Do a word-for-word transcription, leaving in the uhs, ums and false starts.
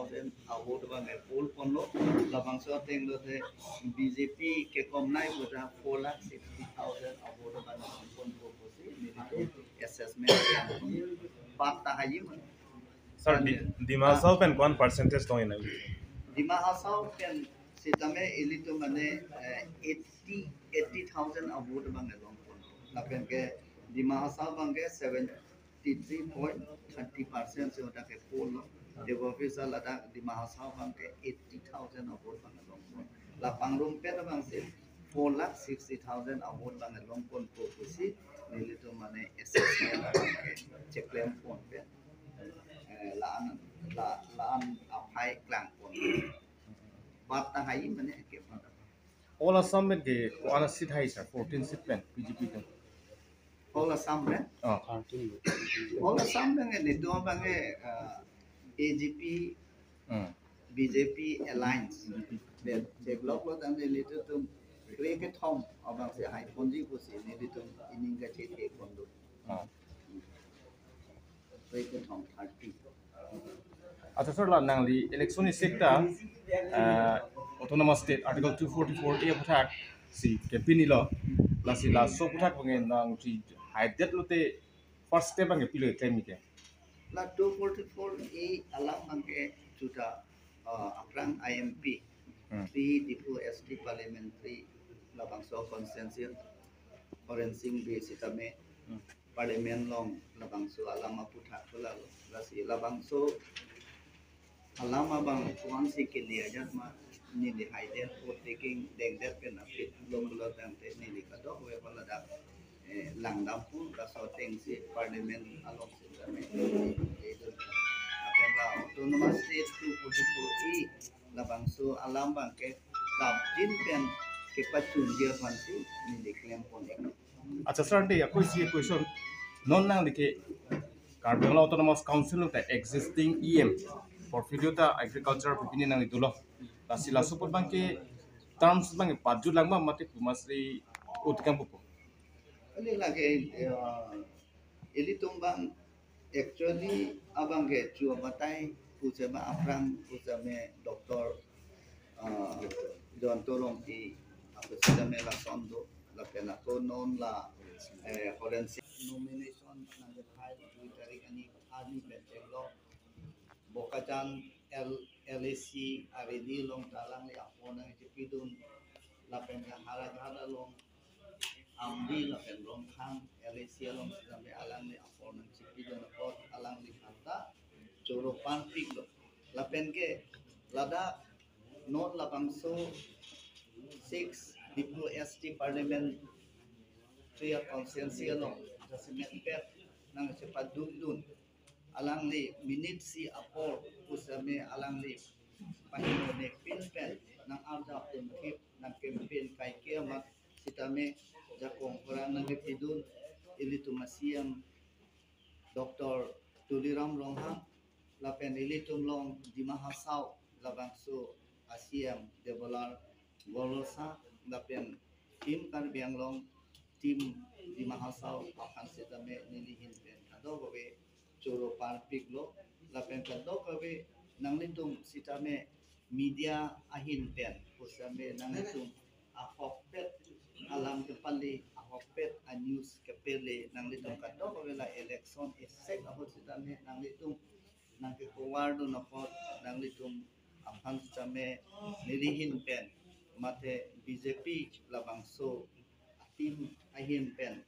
Avote abang ke poll ponlo, labangso ateng lote B J P kekom nai puta four lakh sixty thousand avote abang pon po pusi nelitum assessment. Bat tahai mane. Sir, Di- Dima Hasao pen ko-an percentage long inai? Dima Hasao pen sitame ilitum mane, eh, eighty, eighty thousand avote abang long pon. Lapen ke Dima Hasao abang ke seventy-three point thirty percent si hadak ke poll lo. Debo officer ladak Dima Hasao abang ke eighty thousand avote abang long pon. La pangrumpet abang si four lakh sixty thousand avote abang long pon po pusi nelitum mane assessment abang ke cheklem pon pen, eh, la-an, la, la-an aphai klang pon. Bat tahai mane ke pada. All Assam pen ke ko-an seat hai sir, fourteen seat pen B J P pen. All Assam pen? Oh. All Assam pen ke nelitum abang ke, uh, A G P, Hmm. B J P alliance. Pen cheklok lo tangte nelitum kre kethom abang si hai ponji pusi nelitum ining kachethe pon do. Oh. Kre kethom thirty. Acha sir, la nangli election isi ta, eh, Autonomous State Article two forty-four A aphuthak si kepini lo, lasi laso aphuthak abang nangli haidet lote first step abang ke pilo klem ke? La two forty-four A alam abang ke juta, uh, aphrang I M P, Hmm. three Diphu S T parliamentary labangso constituency Horen Sing Bey sitame Hmm. parliament along labangso alam aphuthak ko lalo. Lasi labangso alam abang ko-an si kele ajat ma neli haidet vote taking dengdet pen aphi long lo tangte neli kadokave ko ladak, eh, langdam pu laso ateng si parliament along sitame. Apen la Autonomous State two forty-four A labangso alam abang ke kapjin pen kepachunji aphan si neli klem pon ik. Acha sir, ante ako isi question. Non nangli ke Karbi Anglong Autonomous Council ta existing E M portfolio ta agriculture pipini nangli dolo. Lasi laso apot abang ke terms abang ke pajut lang ma mate pu mas ri utkam pupo. Kali lagi, eh, ilitum abang actually abang ke chu abatai pu sema aphrang pu seme Doctor, ah, Jayanta Rongpi, apa sitame lason do, lapen ako non la, eh, Horen Sing nomination nangkethai dui tarik ani arni pen chenglo. Bokajan L, L A C arni along ta alangli apor nangchepidun, lapen ke Howraghat along Amri lapen Rongkhang L A C along sitame alangli apor nangchepidun apot alangli aphan ta choro parpiklo. Lapen ke ladak non labangso six Diphu S T parliamentary constituency along jasemet pet nangchepadukdun alangli minute isi apor pu seme alangli pahingno ne pin pen nang-arjap pin kip nang campaign kaike amat sitame jakong pora nangkepidun ilitum a-C E M Doctor Tuliram Ronghang lapen ilitum along Dima Hasao labangso a-C E M Debolal Gorlosa lapen Team Karbi Anglong, Team Dima Hasao aphan sitame neli ahin pen kadokave choro parpiklo, lapen kadokave nanglitum sitame media ahin pen pu sitame nanglitum ahokpet alam kepale, ahokpet a-news kepale, nanglitum kadokave la election isek ahut sitame nanglitum nangke-cover dun apot nanglitum aphan sitame neli ahin pen mate B J P labangso a-team ahin pen